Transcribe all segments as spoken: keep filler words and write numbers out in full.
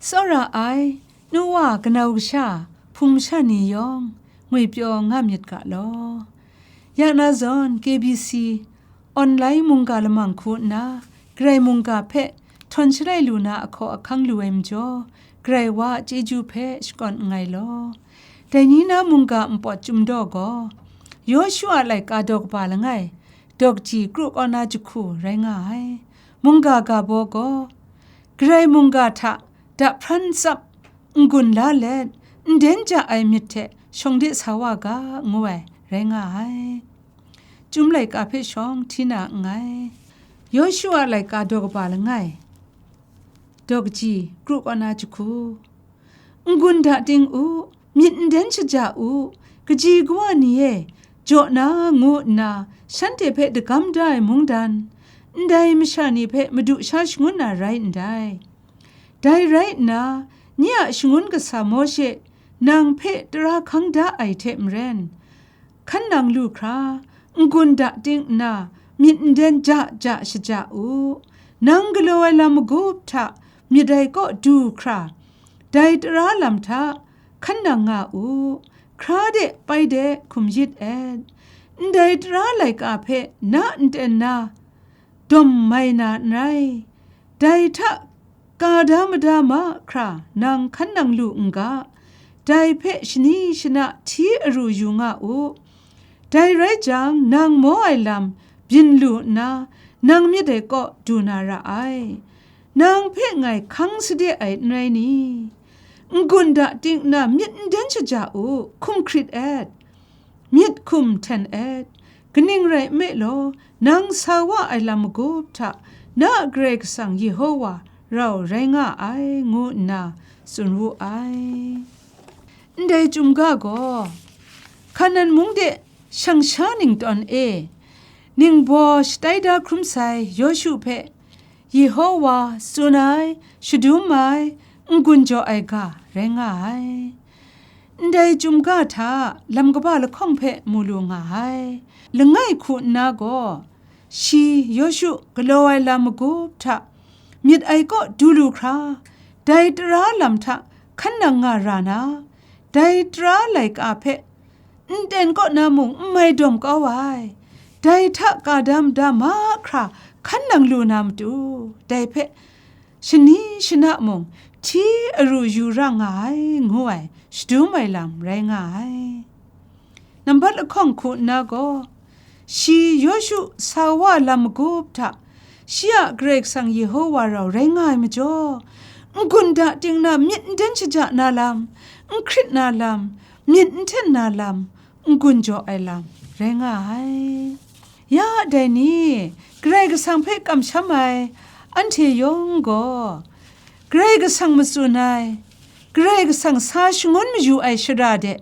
Tsawra ai, nu wa kanau kasha, hpung masha ni yawng, ngwipyaw nga myit ga law. Ya na zawn, K B C, online mungga lamang hku nna, Karai mungga hpe htawn shalai lu na ahkaw ahkang lu ai majaw, Karai wa a chyeju hpe shakawn nngai law. Dai ni na mungga npawt chyum daw gaw, Yawshu a laika daw kaba langai, daw kaji kru kaw na jahku rai nga ai. Mungga ga baw gaw, Karai mungga hta dahpran tsap n-gun la let, n-den ja ai myit hte shawng de sa wa ga, ngu ai rai nga ai. Chyum laika hpe shawng hti na nngai. Yawshu a laika daw kaba langai, daw kaji kru kaw na jahku. N-gun da ting u, myit n-den shaja u, kaji kawa ni e, jaw na ngu nna, shanhte hpe dagam da ai mungdan, ndai masha ni hpe Madu sha shangun na rai ndai. Dai rai nna, nye a shangun kasa Mawshe nang hpe tara hkang da ai hte maren, hkan nang lu hkra, n-gun da ting nna, myit n-den ja ja shaja u. Nang galaw ai lam magup hta myit ai kaw du hkra, dai tara lam hta hkan nang nga u. Hkra de pai de hkum yit et. Ndai tara laika hpe na nten na dawm mai na n rai. Dai hta ka da mada mahkra nang hkan nang lu n ga, dai hpe shani shana hti aru yu nga u. Dai rai jang, nang maw ai lam byin lu nna, nang myit ai kaw du na ra ai. Nang hpe ngai hkang sade ai n rai ni? N-gun da ting nna myit n-den shaja u, hkum hkrit et. Myit hkum hten et, kaning rai nme law, nang sa wa ai lam magup hta na a Karai Kasang Yehowa rau rai nga ai, ngu nna tsun wu ai. Ndai chyum ga gaw, Hkanan mung de shang sha ningtawn e, ningbaw shatai da hkrum sai Yawshu hpe Yehowa tsun ai, shadum ai, n-gun jaw ai ga rai nga ai. Ndai chyum ga hta lam kaba lahkawng hpe mu lu nga ai. Langai hku nna gaw, shi, Yawshu, galaw ai lam magup hta myit ai kaw du lu hkra, dai tara lam hta hkan nang nga ra na, dai tara laika hpe nten kaw na mung n mai dawm kau ai. Dai hta ka da mada mahkra hkan nang lu na matu, dai hpe shani shana mung hti aru yu ra nga ai, ngu ai shadum ai lam rai nga ai. Nambat lahkawng hku nna gaw, shi Yawshu sa wa lam magup hta, shi a Karai Kasang Yehowa rau rai nga ai majaw, n-gun da ting na myit n den shaja na lam, n hkrit na lam, myit n hten na lam, n-gun jaw ai lam rai nga ai. Ya dai ni, Karai Kasang hpe kamsham ai anhte yawng gaw, Karai Kasang matsun ai, Karai Kasang sa shangun mayu ai shara de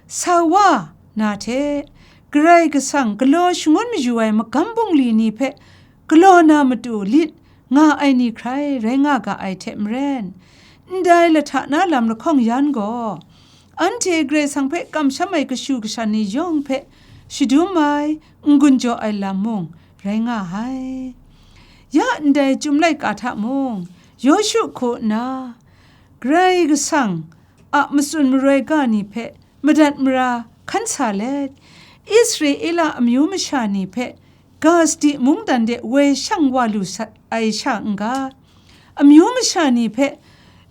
sa wa na hte, Karai Kasang galaw shangun mayu ai magam bungli ni hpe galaw na matu lit nga ai ni hkrai rai nga ga ai hte maren, ndai lahta na lam lahkawng yan gaw, anhte Karai Kasang hpe kamsham ai kashu kasha ni yawng hpe shadum ai, n-gun jaw ai lam mung rai nga ai. Ya ndai Chyum laika hta mung, Yawshu hku nna, Karai Kasang a matsun maroi ga ni hpe madat mara hkan sa let, Israela amyu masha ni hpe ga sadi mungdan de woi shang wa lu sat ai sha n-ga, amyu masha ni hpe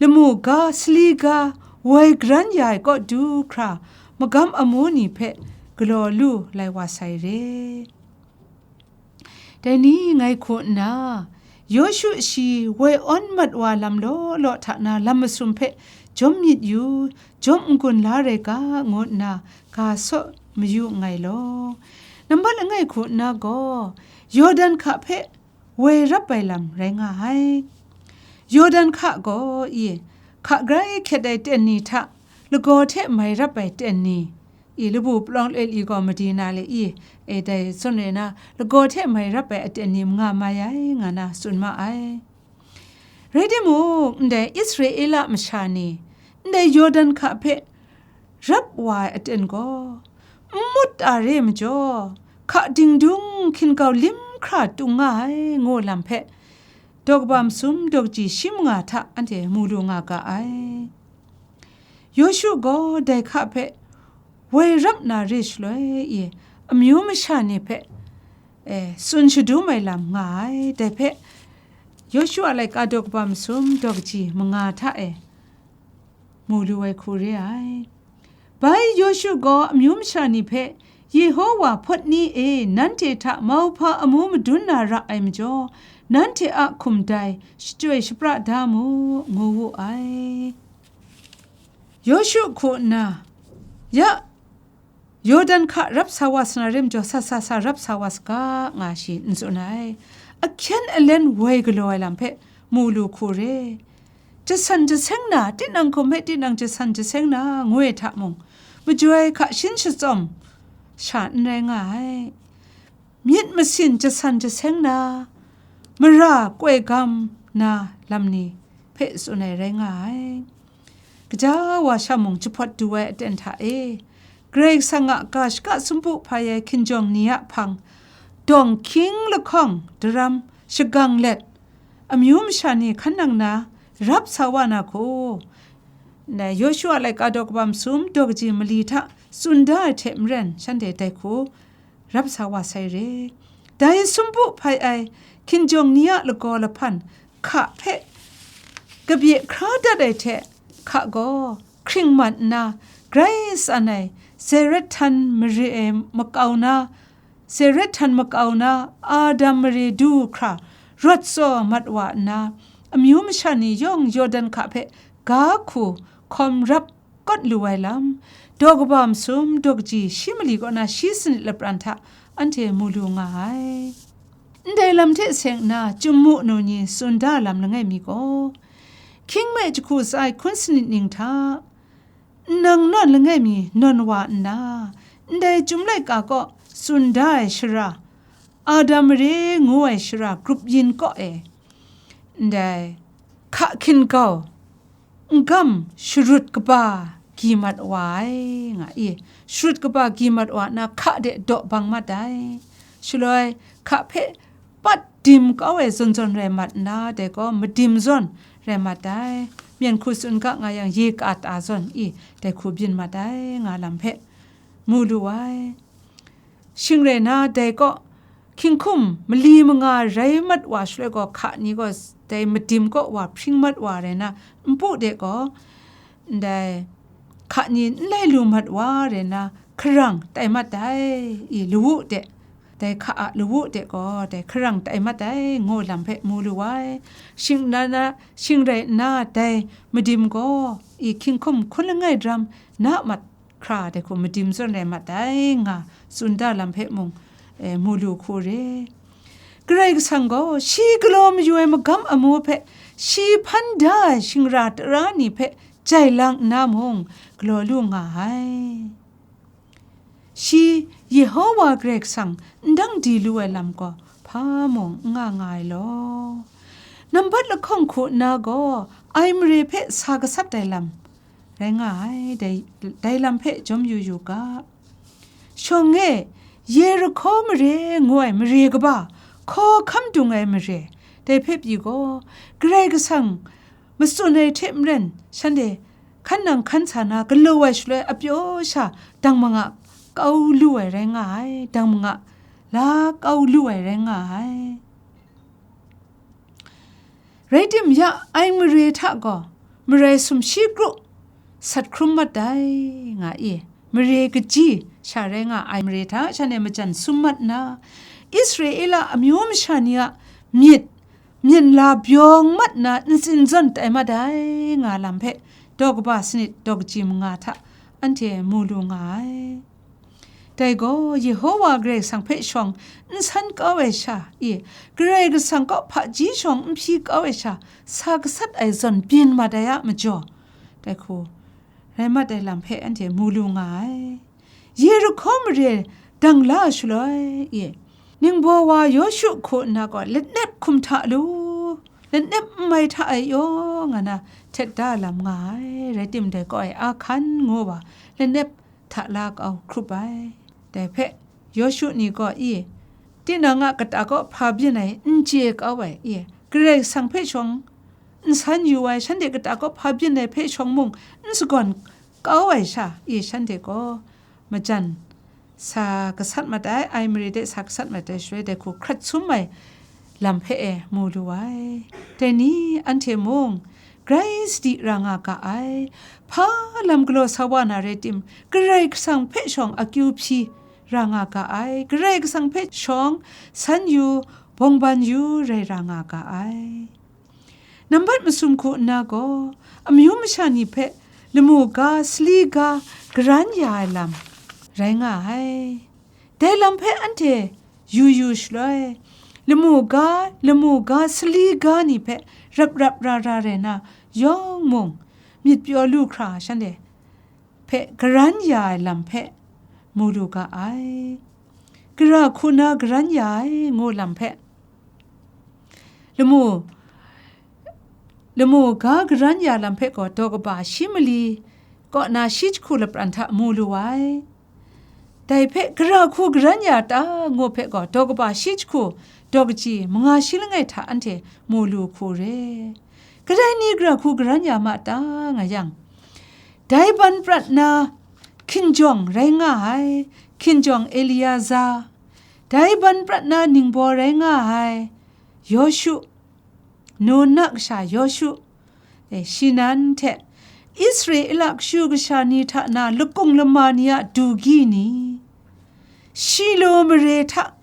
lamu ga, sali ga, woi garan ya ai kaw du hkra, magam amu ni hpe galaw lu lai wa sai re. Dai ni ngai hku nna, Yawshu shi woi awn mat wa lam law law hta na lam masum hpe jawm myit yu, jawm n-gun la rai ga, ngu nna ga saw mayu nngai law. Nambat langai hku nna gaw, Yawdan hka hpe woi rap ai lam rai nga ai. Yawdan hka gaw, i, hka grai hkyet ai ten ni hta lagaw hte mai rap ai ten ni, i, labu palawng loi li gaw madi na le, i, e, dai zawn rai na, lagaw hte mai rap ai aten ni manga mai ai, nga na tsun ma ai. Rai timung, ndai Israela masha ni, ndai Yawdan hka hpe rap wa ai aten gaw, n mut a re majaw, hka dingdung hkin kau lim hkra tung nga ai, ngu lam hpe, daw kaba masum daw kaji shi manga hta anhte mu lu nga ga ai. Yawshu gaw dai hka hpe woi rap na re shaloi e, amyu masha ni hpe, e, tsun shadum ai lam nga ai. Dai hpe, Yawshu a laika daw kaba masum daw kaji manga hta e mu lu ai hku re ai. Bai Yawshu gaw amyu masha ni hpe, Yehowa hpawt ni e nanhte hta mauhpa amu madun na ra ai majaw, nanhte a hkum dai shachyoi shapra da mu, ngu wu ai. Yawshu hku nna, ya, Yawdan hka rap sa wa sa na rim jaw, sa sa sa rap sa wa saga, nga shi n tsun ai. Ahkyen alen woi galaw ai lam hpe mu lu hku re. Jasan jaseng na, tinang hkum hpe tinang jasan jaseng na, ngu ai hta mung, majoi hka shin shatsawm sha n rai nga ai. Myit masin jasan jaseng na, mara koi gam na lam ni hpe tsun ai rai nga ai. Gaja wa sha mung jahpawt du ai aten hta e, Karai Kasang a ga shaka sumpu hpai ai hkinjawng ni a hpang, dawng hkying lahkawng daram shagang let, amyu masha ni hkan nang na rap sa wa na hku, ndai Yawshu a laika daw kaba masum daw kaji mali hta tsun da ai hte maren, shanhte dai hku rap sa wa sai re. Dai sumpu hpai ai hkinjawng ni a lagaw lahpan hka hpe kabye hkra dat ai hte, hka gaw hkring mat nna, grai tsan ai Zarethan mare e makau na, Zarethan makau na Adam mare du hkra rawt tsaw mat wa nna, amyu masha ni yawng Yawdan hka hpe ga hku hkawm rap kawt lu ai lam, daw kaba masum daw kaji shi mali kaw na shi sanit lapran hta anhte mu lu nga ai. Ndai lam hte seng nna, chyum mu nu ni tsun da lam langai mi gaw, hkying me jahku tsa ai hkun sanit ning hta, nnang nawn langai mi nawn wa nna, ndai chyum laika kaw tsun da ai shara, Adam mare ngu ai shara grup yin kaw e, ndai hka hkin gau, n gam sharut kaba gyi mat wa ai, nga i, sharut kaba gyi mat wa nna, hka de daw bang mat ai. Shaloi, hka hpe pat dim kau ai zawn zawn rai mat nna, dai gaw madim zawn rai mat ai. Myen hku tsun ga nga yang, ye ka ta zawn i, dai hku byin mat ai, nga lam hpe mu lu ai. Shing rai nna, dai kaw hkying hkum mali manga rai mat wa shaloi gaw, hka ni gaw dai madim kaw wa hpring mat wa rai nna, npu de gaw, ndai hka ni n lai lu mat wa rai nna, hkarang tai mat ai, i lawu de, dai hka a lawu de gaw, dai hkarang tai mat ai, ngu lam hpe mu lu ai. Shing nna, shing rai nna, dai madim gaw, i hkying hkum hkun langai daram na mat hkra, dai hku madim zawn rai mat ai, nga tsun da lam hpe mung, e, mu lu hku re. Karai Kasang gaw shi galaw mayu ai magam amu hpe, shi hpan da ai shingra tara ni hpe jai lang nna mung galaw lu nga ai. Shi Yehowa Karai Kasang n dang di lu ai lam gaw hpa mung n nga nga ai law. Nambat lahkawng hku nna gaw, ai mare hpe sa gasat ai lam rai nga ai, dai, dai lam hpe jawm yu yu ga. Shawng e, Yerihko mare ngu ai mare kaba, hkaw hkam dung ai mare, dai hpe pyi gaw, Karai Kasang matsun ai hte maren, shanhte hkan nang hkan sa na galaw ai shaloi, apyaw sha dang manga kau lu ai rai nga ai, dang manga la kau lu ai rai nga ai. Rai tim, ya ai mare hta gaw marai sumshi kru sat hkrum mat ai, nga i, mare kaji sha rai nga ai mare hta shanhte majan sum mat nna, Israela amyu masha ni a myit myen la byawng mat nna ntsin zawn tai mat ai, nga lam hpe daw kaba sanit daw kaji manga hta anhte mu lu nga ai. Dai gaw, Yehowa Karai Kasang hpe shawng n san kau ai sha i, Karai Kasang kaw hpaji shawng n hpyi kau ai sha, sa gasat ai zawn byin mat ai a majaw, dai hku rai mat ai lam hpe anhte mu lu nga ai. Yerihko mare dang la shaloi e, ningbaw wa Yawshu hku nna gaw, lanep hkum hta lu, lanep n mai hta e yaw, nga na htet da lam nga ai. Rai tim, dai kaw e, Ahkan ngu wa, lanep hta la kau hkrup ai. Dai hpe, Yawshu ni gaw i, tinang a kata kaw hpa byin ai n chye kau ai i, Karai Kasang hpe shawng n san yu ai, shanhte kata kaw hpa byin ai hpe shawng mung n sagawn kau ai sha e, shanhte gaw majan sa gasat mat ai, ai mare de sa gasat mat ai, shaloi dai hku hkrat sum ai lam hpe e mu lu ai. Dai ni anhte mung grai sadi ra nga ga ai, hpa lam galaw sa wa na rai tim, Karai Kasang hpe shawng akyu hpyi ra nga ga ai, Karai Kasang hpe shawng san yu, bawngban yu rai ra nga ga ai. Nambat masum hku nna gaw, amyu masha ni hpe lamu ga, sali ga, garan ya ai lam rai nga ai. Dai lam hpe anhte yu yu shaloi, lamu ga, lamu ga, sali ga ni hpe rap rap ra ra rai na yawng mung, myit pyaw lu hkra shanhte hpe garan ya ai lam hpe mu lu ga ai. Gara hku na garan ya ai ngu lam hpe, lamu, lamu ga garan ya lam hpe gaw daw kaba shi mali kaw na shi jahku lapran hta mu lu ai. Dai hpe, gara hku garan ya ta ngu hpe gaw daw kaba shi jahku daw kaji manga shi langai hta anhte mu lu hku re. Kadai ni gara hku garan ya ma ta nga yang, dai ban prat na hkinjawng rai nga ai, hkinjawng Eliaza, dai ban prat na ningbaw rai nga ai, Yawshu, Nun a kasha Yawshu, e, shi nan hte Israela kashu kasha ni hta na lakung lama ni a du gyi ni, Shilo mare hta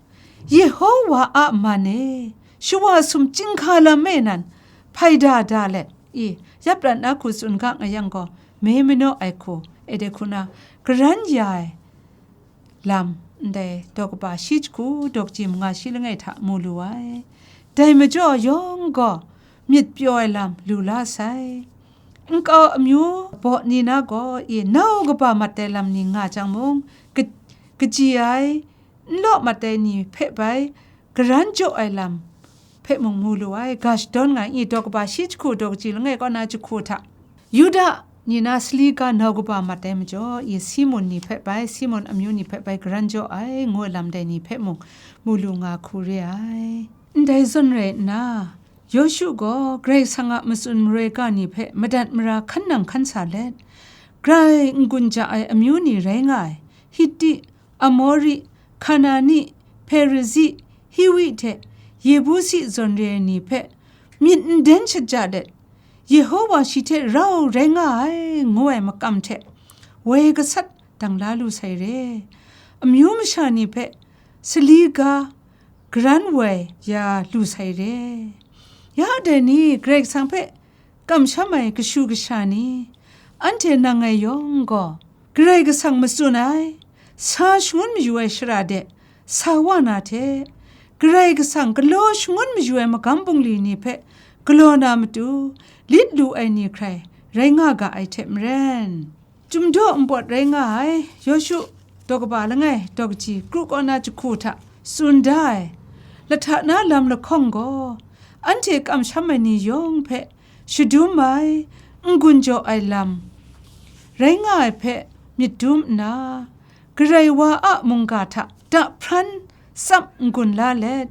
Yehowa a man e, shawa sum chyinghka lam e nan hpai da da let, i, ya prat na hku tsun ga nga yang gaw, me manaw ai hku, e de hku na, garan ya ai lam, ndai daw kaba shi jahku daw kaji manga shi langai hta mu lu ai. Dai majaw yawng gaw myit pyaw ai lam lu la sai. Nkau amyu baw ni na gaw, i, nau kaba mat ai lam ni nga jang mung, ka-, kaji ai, n law mat ai ni hpe bai garan jaw ai lam hpe mung mu lu ai, ga shadawn nga i, daw kaba shi jahku daw kaji langai kaw na jahku hta, Yuda ni na sali ga nau kaba mat ai majaw, i, Simun ni hpe bai, Simun amyu ni hpe bai garan jaw ai, ngu ai lam dai ni hpe mung mu lu nga hku re ai. Ndai zawn rai nna, Yawshu gaw Karai Kasang a matsun maroi ga ni hpe madat mara hkan nang hkan sa let, grai n-gun ja ai amyu ni rai nga ai, Hiti, Amori, Kanani, Perizi, Hiwi hte Yebusi zawn re ai ni hpe myit n den shaja let, Yehowa shi hte rau rai nga ai ngu ai makam hte woi gasat dang la lu sai re. Amyu masha ni hpe sali ga garan woi ya lu sai re. Ya dai ni Karai Kasang hpe kamsham ai kashu kasha ni, anhte nang ngai yawng gaw, Karai Kasang matsun ai, sa shangun mayu ai shara de sa wa na hte, Karai Kasang galaw shangun mayu ai magam bungli ni hpe galaw na matu, lit lu ai ni hkrai rai nga ga ai hte maren, Chyum daw npawt rai nga ai, Yawshu daw kaba langai daw kaji kru kaw na jahku hta tsun da ai lahta na lam lahkawng gaw, anhte kamsham ai ni yawng hpe shadum ai, n-gun jaw ai lam rai nga ai hpe myit dum nna, Karai wa a mungga hta dahpran tsap n-gun la let,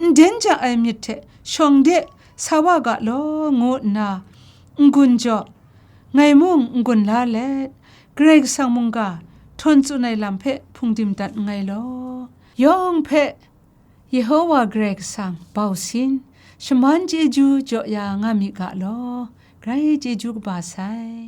n den ja ai myit hte shawng de sa wa ga law, ngu nna n-gun jaw, ngai mung n-gun la let, Karai Kasang mungga htawn tsun ai lam hpe hpungdim dat nngai law. Yawng hpe Yehowa Karai Kasang bau sin, shaman chyeju jaw ya nga mi ga law, grai chyeju kaba sai.